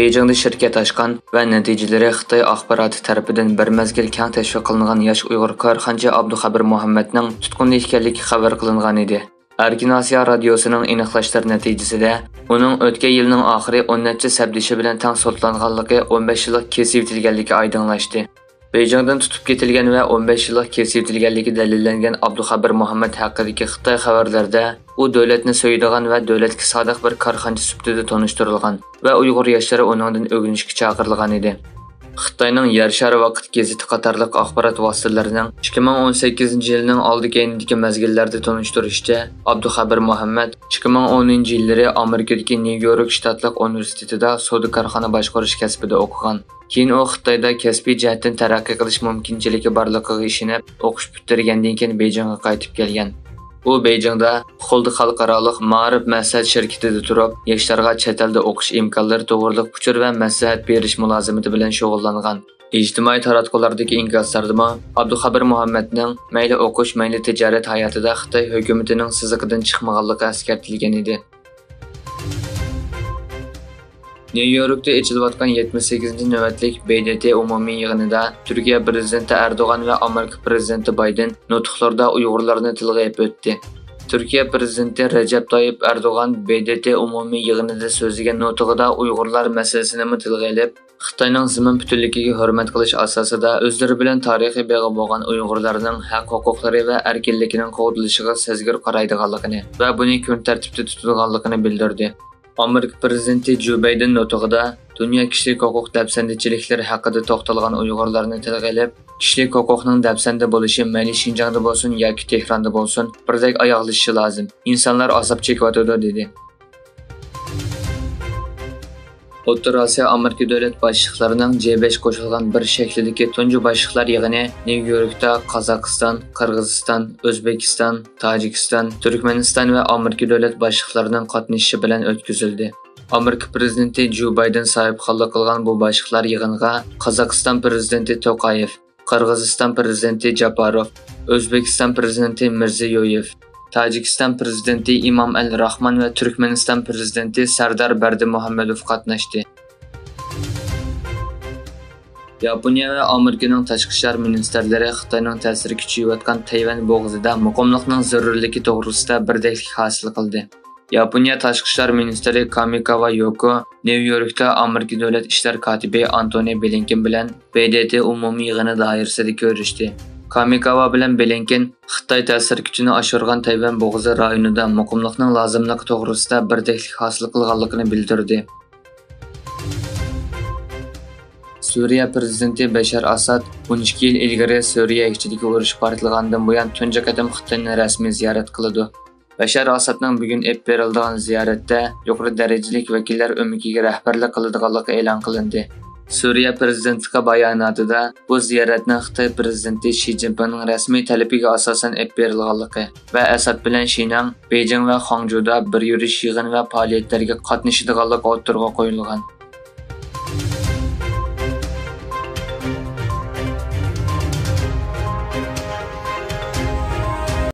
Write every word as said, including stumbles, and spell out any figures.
بېيجىڭدا شىركەت ئاچقان ۋە نەتىجىلىرى خىتاي ئاخباراتى تەرىپىدىن بىر مەزگىل كەڭ تەشۋىق قىلىنغان ياش ئۇيغۇر كارخانىچى ئابدۇخەبىر مۇھەممەدنىڭ تۇتقۇندا ئىكەنلىكى خەۋەر قىلىنغان ئىدى. ئەركىن ئاسىيا رادىيوسىنىڭ ئېنىقلاشلىرى نەتىجىسىدە، ئۇنىڭ ئۆتكەن يىلنىڭ ئاخىرى ئون نەچچە سەپدىشى بىلەن تەڭ سوتلانغانلىقى، ئون بەش يىللىق كېسىۋېتىلگەنلىكى ئايدىڭلاشتى. بېيجىڭدىن تۇتۇپ كېتىلگەن ۋە ئون بەش يىللىق كېسىۋېتىلگەنلىكى دەلىللەنگەن ئابدۇخەبىر مۇھەممەد ھەققىدىكى خىتاي خەۋەرلىرىدە ئۇ دۆلەتنى سۆيىدىغان ۋە دۆلەتكە سادىق بىر كارخانىچى سۈپىتىدە تونۇشتۇرۇلغان ۋە ئۇيغۇر ياشلىرى ئۇنىڭدىن ئۆگىنىشكە چاقىرىلغان ئىدى. خىتاينىڭ يەر شارى ۋاقىت گېزىتى قاتارلىق ئاخبارات ۋاسىتىلىرىنىڭ ئىككى مىڭ ئون سەككىزىنچى يىلنىڭ ئالدى كەينىدىكى مەزگىللەردە تونۇشتۇرۇشىچە، ئابدۇخەبىر مۇھەممەد ئىككى مىڭ ئونىنچى يىللىرى ئامېرىكىدىكى نيۇ يورك شتاتلىق ئۇنىۋېرسىتېتىدا سودا كارخانا باشقۇرۇش كەسپىدە ئوقۇغان. كېيىن ئۇ خىتايدا كەسپىي جەھەتتىن تەرەققىي قىلىش مۇمكىنچىلىكى بارلىقىغا ئىشىنىپ، ئوقۇش پۈتتۈرگەندىن كېيىن بېيجىڭغا قايتىپ كەلگەن. ئۇ بېيجىڭدا خۇلد خەلقئارالىق مائارىپ مەسلىھەت شىركىتىدە تۇرۇپ، ياشلارغا چەت ئەلدە ئوقۇش ئىمكانلىرى توغرىلىق ئۇچۇر ۋە مەسلىھەت بېرىش مۇلازىمىتى بىلەن شۇغۇللانغان. ئىجتىمائىي تاراتقۇلاردىكى ئىنكاسلاردىمۇ ئابدۇخەبىر مۇھەممەدنىڭ مەيلى ئوقۇش، مەيلى تىجارەت ھاياتىدا خىتاي ھۆكۈمىتىنىڭ سىزىقىدىن چىقمىغانلىقى ئەسكەرتىلگەن ئىدى. نيۇ يوركتا ئېچىلىۋاتقان يەتمىش سەككىزىنچى نۆۋەتلىك ب د ت ئومۇمىي يىغىنىدا تۈركىيە پىرېزىدېنتى ئەردوغان ۋە ئامېرىكا پىرېزىدېنتى بايدېن نۇتۇقلىرىدا ئۇيغۇرلارنى تىلغا ئېلىپ ئۆتتى. تۈركىيە پىرېزىدېنتى رەجەپ تايىپ ئەردوغان ب د ت ئومۇمىي يىغىنىدا سۆزلىگەن نۇتقىدا ئۇيغۇرلار مەسىلىسىنىمۇ تىلغا ئېلىپ، خىتاينىڭ زېمىن پۈتۈنلۈكىگە ھۆرمەت قىلىش ئاساسىدا ئۆزلىرى بىلەن تارىخىي بېغى بولغان ئۇيغۇرلارنىڭ ھەق-ھوقۇقلىرى ۋە ئەركىنلىكىنىڭ قوغدىلىشىغا سەزگۈر قارايدىغانلىقىنى ۋە بۇنى كۈن تەرتىپتە تۇتىدىغانلىقىنى بىلدۈردى. ئامېرىكا پىرېزىدېنتى جو بايدېن نۇتقىدا دۇنيا كىشىلىك ھوقۇق دەپسەندىچىلىكلىرى ھەققىدە توختالغان ئۇيغۇرلارنى تىلغا ئېلىپ، كىشىلىك ھوقۇقنىڭ دەپسەندە بولۇشى مەيلى شىنجاڭدا بولسۇن ياكى تېھراندا بولسۇن، بىردەك ئاياغلىشىشى لازىم. ئىنسانلار ئازاب چېكىۋاتىدۇ، دېدى. ئوتتۇرا ئاسىيا ئامېرىكا دۆلەت باشلىقلىرىنىڭ جى بەش قوشۇلغان بىر شەكلىدىكى تۇنجى باشلىقلار يىغىنى نيۇ يوركتا قازاقىستان، قىرغىزىستان، ئۆزبېكىستان، تاجىكىستان، تۈركمەنىستان ۋە ئامېرىكا دۆلەت باشلىقلىرىنىڭ قاتنىشىشى بىلەن ئۆتكۈزۈلدى. ئامېرىكا پىرېزىدېنتى جو بايدېن ساھىبخانلىق قىلغان بۇ باشلىقلار يىغىنىغا قازاقىستان پىرېزىدېنتى توقايېف، قىرغىزىستان پىرېزىدېنتى جاپاروف، ئۆزبېكىستان پىرېزىدېنتى مىرزىيويېف، تاجىكىستان پىرېزىدېنتى ئىمام ئەل راخمان ۋە تۈركمەنىستان پىرېزىدېنتى سەردار بەردىمۇھەممەدوف قاتناشتى. ياپونىيە ۋە ئامېرىكىنىڭ تاشقى ئىشلار مىنىستىرلىرى خىتاينىڭ تەسىرى كۈچىيىۋاتقان تەيۋەن بوغۇزىدا مۇقىملىقنىڭ زۆرۈرلۈكى توغرىسىدا بىردەكلىك ھاسىل قىلدى. ياپونىيە تاشقى ئىشلار مىنىستىرى كامىكاۋا يوكو نيۇ يوركتا ئامېرىكا دۆلەت ئىشلار كاتىپى ئانتونى بلىنكېن بىلەن ب د ت ئومۇمىي يىغىنى دائىرىسىدە كۆرۈشتى. كامىكاۋا بىلەن بلىنكېن خىتاي تەسىر كۈچىنى ئاشۇرغان تەيۋەن بوغۇزى رايونىدا مۇقىملىقنىڭ لازىملىقى توغرىسىدا بىردەكلىك ھاسىل قىلغانلىقىنى بىلدۈردى. سۈرىيە پىرېزىدېنتى بەشار ئاساد ئون ئىككى يىل ئىلگىرى سۈرىيە ئىچىدىكى ئۇرۇش پارتلىغاندىن بۇيان تۇنجى قېتىم خىتاينى رەسمىي زىيارەت قىلىدۇ. بەشار ئاسادنىڭ بۈگۈن ئېلىپ بېرىلىدىغان زىيارەتتە يۇقىرى دەرىجىلىك ۋەكىللەر ئۆمىكىگە رەھبەرلىك قىلىدىغانلىقى ئېلان قىلىندى. سۈرىيە پىرېزىدېنتلىقى باياناتىدا بۇ زىيارەتنىڭ خىتاي پىرېزىدېنتى شى جىنپىڭنىڭ رەسمىي تەلىپىگە ئاساسەن ئېلىپ بېرىلغانلىقى ۋە ئاساد بىلەن شىنىڭ بېيجىڭ ۋە خاڭجۇدا بىر يۈرۈش يىغىن ۋە پائالىيەتلەرگە قاتنىشىدىغانلىقى ئوتتۇرىغا قويۇلغان.